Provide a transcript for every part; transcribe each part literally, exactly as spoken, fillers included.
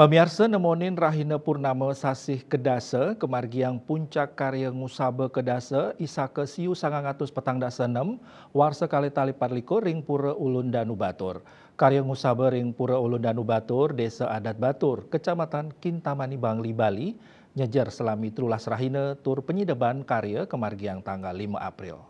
Pamiarsa, nemonin rahina purnama sasih kedasa, kamargiang puncak karya ngusaba kedasa, isaka siu sangang atus petang dasa enem, warsa kalih tali patlikur ring Pura Ulun Danu Batur. Karya ngusaba ring Pura Ulun Danu Batur, Desa Adat Batur, Kecamatan Kintamani Bangli, Bali, nyejer selami telulas rahina tur penyideban karya kamargiang tanggal lima April.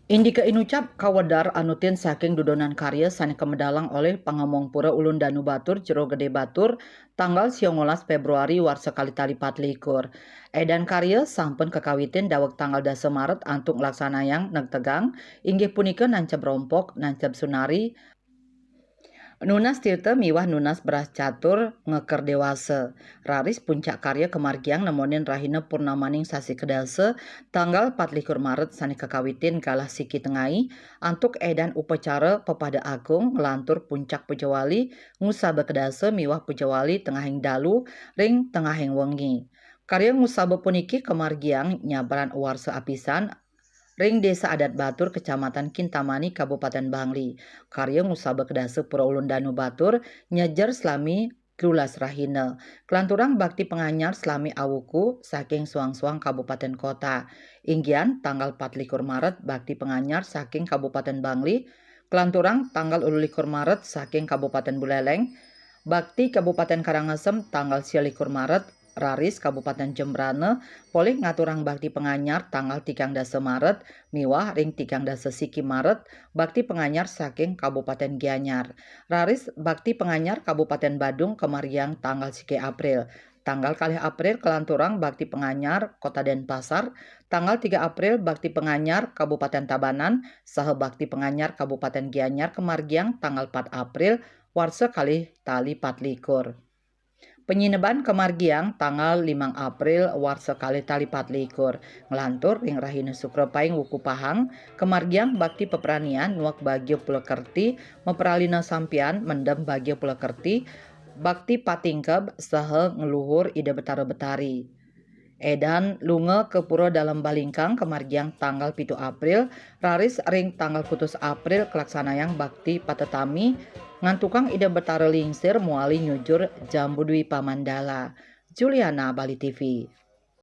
Indika inucap kawedar anutin saking dudonan karya sane kamedalang olih pangamong Pura Ulun Danu Batur, Jero Gede Batur, tanggal siongolas Februari warsa kalih tali patlikur. Edan karya sampun kakawitin daweg tanggal dasa Maret antuk nglaksanayang negtegang, inggih punika nancep rompok, nancep sunari, nunas tirta miwah nunas beras catur ngeker dewasa. Raris puncak karya kamargiang nemonin rahina purnamaning sasi kedasa, tanggal patlikur Maret sane kakawitin galah siki tengai, antuk edan upacara pepada agung nglantur puncak pujawali, ngusaba kedasa miwah pujawali tengahing dalu ring tengahing wengi. Karya ngusaba puniki kamargiang nyabaran warsa apisan ring Desa Adat Batur, Kecamatan Kintamani, Kabupaten Bangli. Karya ngusaba kedasa Pura Ulun Danu Batur nyejer selami telulas rahina. Kelanturang bakti panganyar selami awuku saking suang-suang kabupaten kota. Inggian tanggal patlikur Maret bakti panganyar saking Kabupaten Bangli. Kelanturang tanggal ulikur Maret saking Kabupaten Buleleng. Bakti Kabupaten Karangasem tanggal sialikur Maret, raris Kabupaten Jembrana polih ngaturang bakti panganyar tanggal tigang dasa Maret, miwah ring tigang dasa siki Maret, bakti panganyar saking Kabupaten Gianyar. Raris bakti panganyar Kabupaten Badung kamargiang tanggal siki April. Tanggal kalih April kelanturang bakti panganyar Kota Denpasar, tanggal tiga April bakti panganyar Kabupaten Tabanan, saha bakti panganyar Kabupaten Gianyar kamargiang tanggal pat April warsa kalih tali patlikur. Penyineban kamargiang tanggal limang April warsa kalih tali patlikur, nglantur ring rahina Sukra paing wuku pahang, kamargiang bakti pepranian nuak bagia pulakerti, mapralina sampian mendem bagia pulakerti, bakti patingkeb saha ngluhur Ida Betara Betari. Edan lunga ka Pura Dalem Balingkang kamargiang tanggal pitu April, raris ring tanggal kutus April kalaksanayang bakti patetami, ngantukang Ida Betara Lingsir muali nyujur Jambudwipa Mandala. Juliana, Bali T V.